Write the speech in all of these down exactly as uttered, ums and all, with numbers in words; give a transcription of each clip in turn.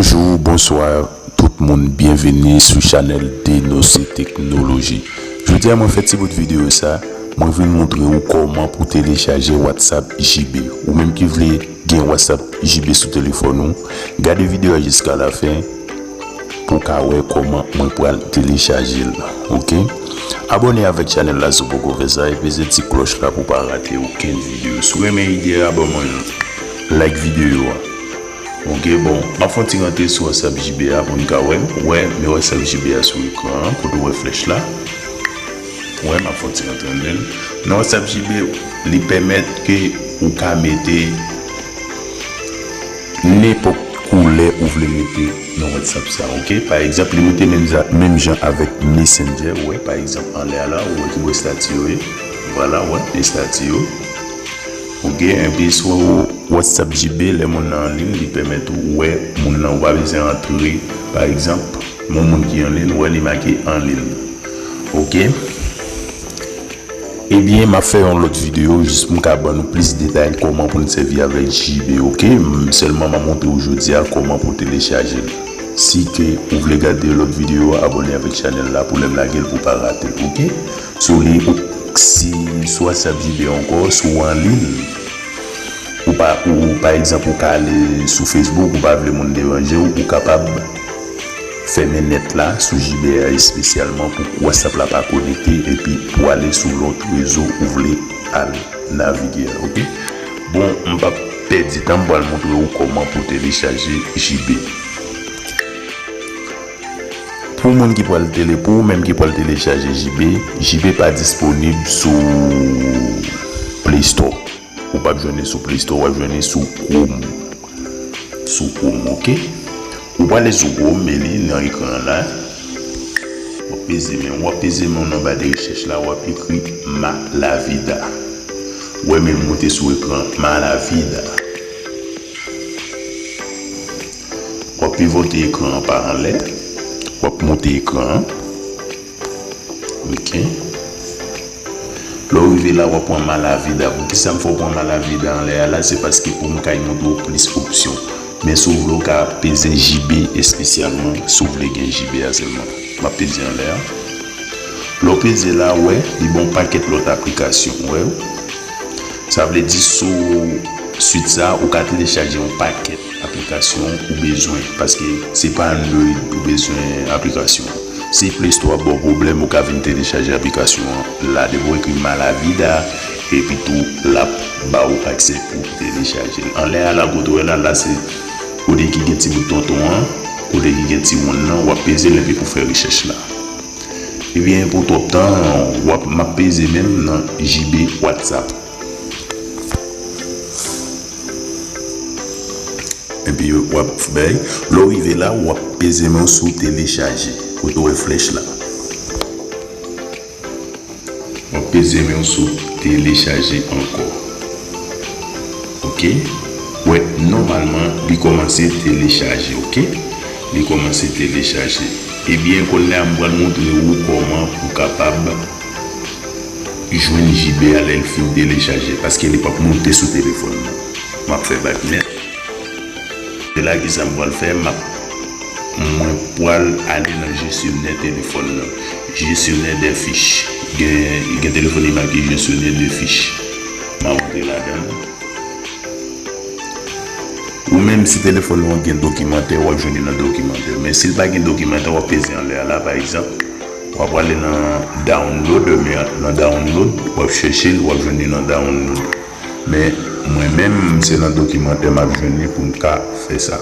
Bonjou, bonswa, tout moun, byenvini sou chanèl Denose Teknoloji. Jodi a, mwen fè ti bout videyo sa, mwen vin montre ou kòman pou telechaje WhatsApp J B. Ou menm ki vle gen WhatsApp J B sou telefòn ou, gade videyo a jiska lafen pou w ka wè kòman mwen pral telechaje l, oke? Abòne avèk chanèl la si w poko fè sa, e peze ti klòch la pou w pa rate okenn videyo. Si w renmen ide a, ban mwen like videyo a. Oke, bon, m ap fè yon ti rantre sou WhatsApp J B a pou n ka wè. Wè, men WhatsApp J B a sou ekran an, kote w wè flèch la. Wè, m ap fè yon ti rantre anndan l. Nan WhatsApp J B, li pèmèt ke ou ka mete nenpòt koulè ou vle mete nan WhatsApp sa, oke? Pa egzanp, li moute menm za-, menm jan avèk Messenger, ou wè, pa egzanp, anlè a la, ou wè ki bò estati yo ye. Vwala, ou wè, estati yo. Oke, enpi sou WhatsApp J B, lè moun nan anliy, li pèmèt ou wè moun nan, ou pa bezwen antre. Pa egzanp, yon moun ki anliy, ou wè li make anliy. Oke? Ebyen, m ap fè yon lòt videyo jis pou m ka ban nou plis detay kòman pou n sèvi avèk J B, oke? M sèlman m ap montre w jodi a kòman pou telechaje l. Si ke ou vle gade lòt videyo, abòne avèk chanèl la pou lè m lage l pou w pa rate l, oke? Sou li, ou, si sou WhatsApp J B ankò, si w anliy, ou pa, ou, pa egzanp, ou ka ale sou Facebook, ou pa vle moun deranje w, ou kapab fèmen nèt la sou J B a espesyalman pou WhatsApp la pa konekte epi pou ale sou lòt rezo ou vle al navige a, oke? Bon, m p ap pèdi tan, m pral montre w kòman pou telechaje J B. Pou moun ki pral tele-, pou ou menm ki pral telechaje J B, J B pa disponib sou Play Store. Ou p ap jwenn li sou Play Store, w ap jwenn li sou Chrome. Sou Chrome, oke? Ou prale sou Chrome, men li nan ekran an la. W ap peze men, w ap peze men w nan ba de rechèch la, w ap ekri Malavida. Ou wè men l moute sou ekran, Malavida. W ap pivote ekran an pa anlè. W ap monte ekran an. Oke. Lè w rive la, w ap pran Malavida. Poukisa m fè w pran Malavida anlè a la? Se paske pou m kay montre w plis opsyon. Men si w vle, w ka peze J B espesyalman, si w vle gen J B a sèlman. M ap peze anlè a. Lè w peze la, w wè, li ba w pakèt lòt aplikasyon, w wè. Sa vle di, sou sit sa, ou ka telechaje yon pakèt aplikasyon ou bezwen, paske se pa Android ou bezwen aplikasyon. Si Play Store ap ba w pwoblèm, ou ka vin telechaje aplikasyon an la. Depi w ekri Malavida, epi tou, l ap ba w aksè pou telechaje l. Anlè a la, kote w wè la, la se kote ki gen ti bout tonton an, kote ki gen ti wonn nan, w ap peze l epi pou fè rechèch la. Ebyen, pou twòp tan, w ap, m ap peze men m nan J B WhatsApp. Epi w ap bay. Lè w rive la, w ap peze men w sou telechaje. Kote w wè flèch la. W ap peze men w sou telechaje ankò. Oke? Wè, nòmalman, li kòmanse telechaje, oke? Li kòmanse telechaje. Ebyen, kounye a, m pral montre ou kòman pou w kapab jwenn J B a lè l fin telechaje, paske li p ap moute sou telefòn nan. M ap fè bak nèt. Se la ki sa m pral fè, m ap, mwen pral ale nan jesyonè telefòn nan. Jesyonè de fich. Gen, gen telefòn ki make jesyonè de fich. M ap antre ladan l. Ou menm, si telefòn ou an gen dokimantè, w ap jwenn li nan dokimantè. Men si l pa gen dokimantè, w ap peze anlè a la, pa egzanp. W ap prale nan download, men nan download, w ap chèche l, w ap jwenn li nan download. Men mwen menm, se nan dokimantè m ap jwenn li pou m ka fè sa.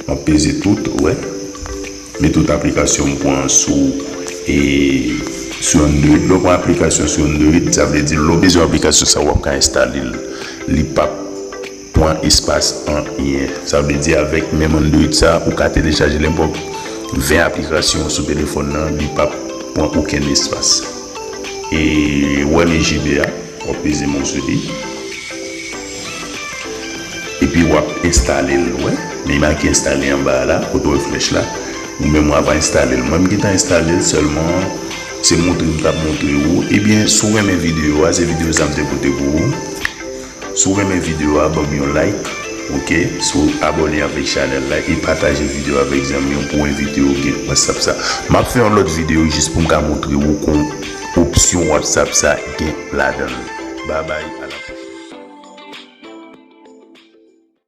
M ap peze tout, ou wè. Men tout aplikasyon m pran sou, e, sou Android. Lè w pran aplikasyon sou Android, sa vle di lè w bezwen aplikasyon sa, w ap ka enstale l. Li p ap pran espas anyen. Sa vle di avèk menm Android sa, ou ka telechaje nenpòt ven aplikasyon sou telefòn nan, li p ap pran okenn espas. E w wè men J B a, w ap peze men w sou li. Epi w ap enstale l, wè. Men li make enstale anba a la, kote w wè flèch la. Ou menm w ap enstale l. Mwen m gentan enstale l, sèlman se montre m t ap montre ou. Ebyen, si w renmen videyo a, se videyo sa m te pote pou ou. Si w renmen videyo a, ban m yon like. Ok, so abòne avèk chanèl la e pataje videyo avèk zanmi w pou envite yo gen WhatsApp sa. M ap fè yon lòt videyo jis pou m ka montre w kon opsyon WhatsApp sa gen ladan l. Babay, a la